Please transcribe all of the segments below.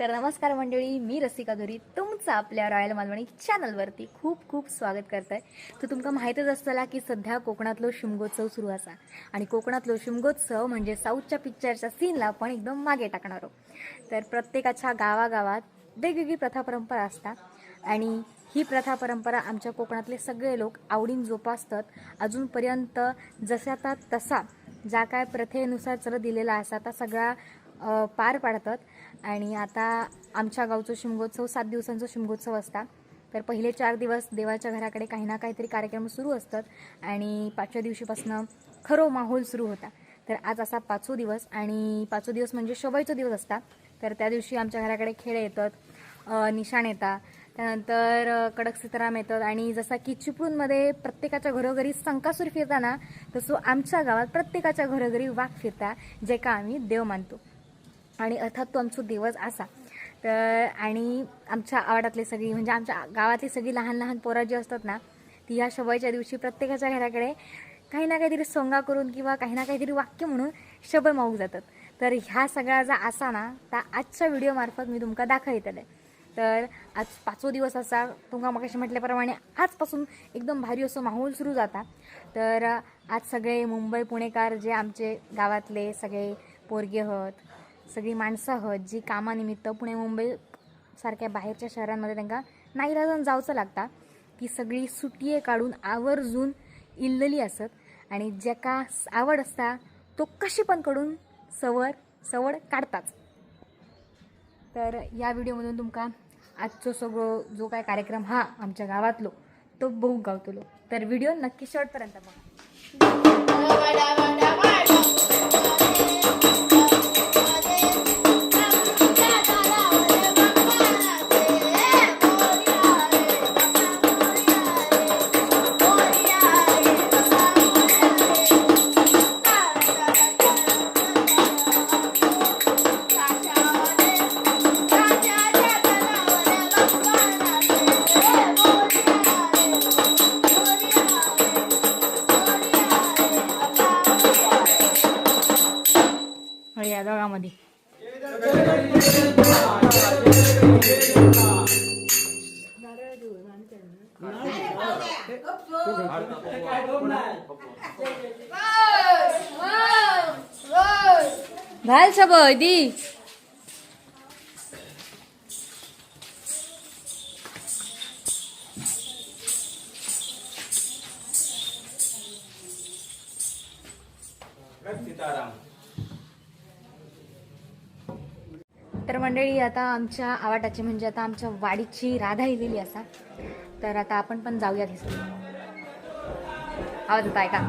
तर नमस्कार मंडळी, मी रसिका धुरी तुमचं आपल्या रॉयल मालवणी चॅनलवरती खूप खूप स्वागत करत आहे. तर तुमका माहीतच असतला की सध्या कोकणातलो शिमगोत्सव सुरू असा आणि कोकणातलो शिमगोत्सव म्हणजे साऊथच्या पिक्चरच्या सीनला पण एकदम मागे टाकणारो. तर प्रत्येकाच्या गावागावात वेगवेगळी प्रथा परंपरा असतात आणि ही प्रथा परंपरा आमच्या कोकणातले सगळे लोक आवडीन जोपासतात. अजूनपर्यंत जसा तसा ज्या काय प्रथेनुसार चलत दिलेला असा त्या सगळा पार पाडतात. आणि आता आमच्या गावचो शिमगोत्सव 7 दिवसांचा शिमगोत्सव असता. तर पहिले 4 दिवस देवाच्या घराकडे काही ना काहीतरी कार्यक्रम सुरू असतात आणि 5व्या दिवशीपासनं खरो माहोल सुरू होता. तर आज असा 5वो दिवस आणि 5वो दिवस म्हणजे शोभायचो दिवस असता. तर त्या दिवशी आमच्या घराकडे खेळ येतात, निशाण येतात, त्यानंतर कडक सीताराम येतात. आणि जसा की चिपळूणमध्ये प्रत्येकाच्या घरोघरी संकासूर फिरताना तसं आमच्या गावात प्रत्येकाच्या घरोघरी वाघ फिरता, जे का आम्ही देव मानतो आणि अर्थात तो आमचो देवच असा. तर आणि आमच्या आवाडातले सगळी म्हणजे आमच्या गावातली सगळी लहान लहान पोरं जी असतात ना ती ह्या शबाईच्या दिवशी प्रत्येकाच्या घराकडे काही ना काहीतरी सोंगा करून किंवा काही ना काहीतरी वाक्य म्हणून शबय मागू जातात. तर ह्या सगळ्या जा असा ना त्या आजच्या व्हिडिओमार्फत मी तुमका दाखवतले. तर आज 5वो दिवस असा तुमका मगाशी म्हटल्याप्रमाणे आजपासून एकदम भारी असं माहोल सुरू जाता. तर आज सगळे मुंबई पुणेकार जे आमचे गावातले सगळे पोरगे आहोत, सगळी माणसं आहोत जी कामानिमित्त पुणे मुंबई सारख्या बाहेरच्या शहरांमध्ये त्यांना नाईलाजान जावचं लागता, ती सगळी सुटये काढून आवर्जून इल्लली असत. आणि ज्याका आवड असता तो कशी पण कडून सवड काढताच. तर या व्हिडिओमधून तुमका आजचो सगळो जो काय कार्यक्रम हा आमच्या गावातलो तो बघू गावतलो. तर व्हिडिओ नक्की शेवटपर्यंत बघा. हो, या दोघांमध्ये घाल शबय दी. सीताराम. तर मंडळी आता आमच्या आवाटाची म्हणजे आता आमच्या वाडीची राधा इलेली असा. तर आता आपण पण जाऊया तिथे. आवाज येत आहे का?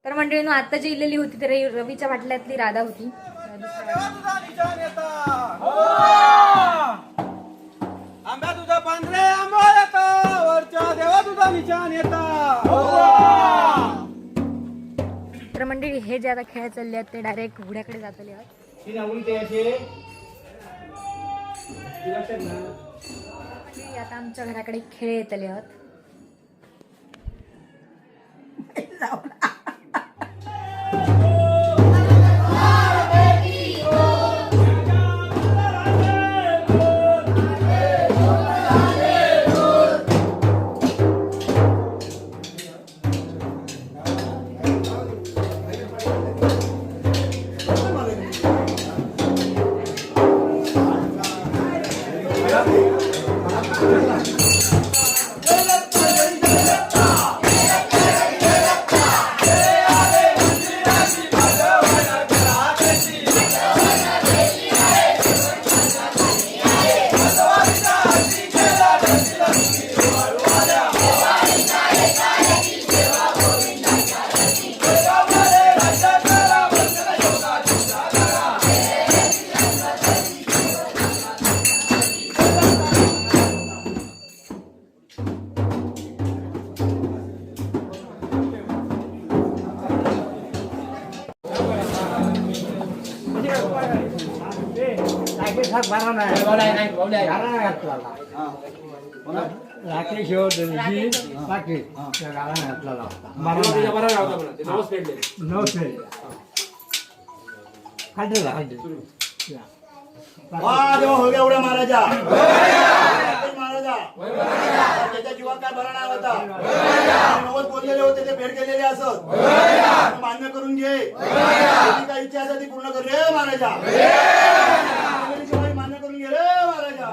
तर मंडळींनो, आता जी इलेली होती तर रवीच्या वाटल्यातली राधा होती. देवा तुझा निशाण येता, आंब्या तुझा पांढरे आंबा येता, वरच्या देवा तुझा निशाण येता. तर मंडळी, हे जे आता खेळ चालले आहेत ते डायरेक्ट घोड्याकडे जातले आहेत. मंडळी, आता आमच्या घराकडे खेळ येतले आहोत. वा देवा, हो एवढा महाराजा महाराजा, त्याच्या जीवात काय बरा नाही होता. नवस बोललेले होते, ते भेट केलेले असत, मान्य करून घे. तुझी काय इच्छा असेल ती पूर्ण कर रे महाराजा. शिवाजी मान्य करून घे रे महाराजा.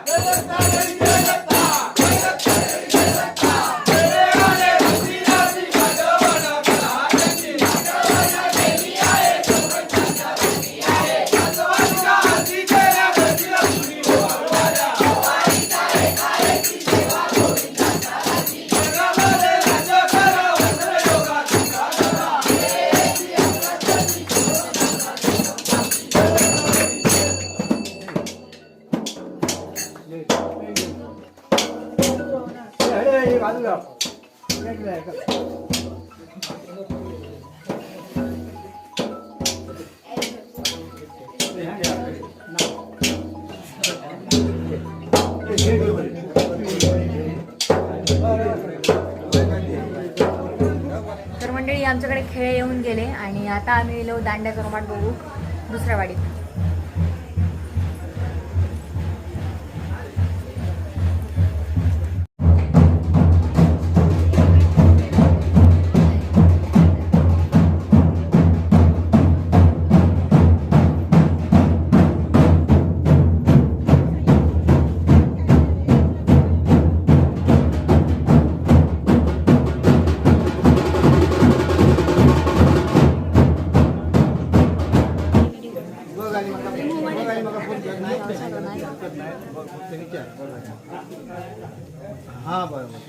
जय दत्ता, जय दत्ता. तर मंडळी, आमच्याकडे खेळ येऊन गेले आणि आता आम्ही गेलो दांड्याचा रोमाट बघू दुसऱ्या वाडीत. हा, बरोबर.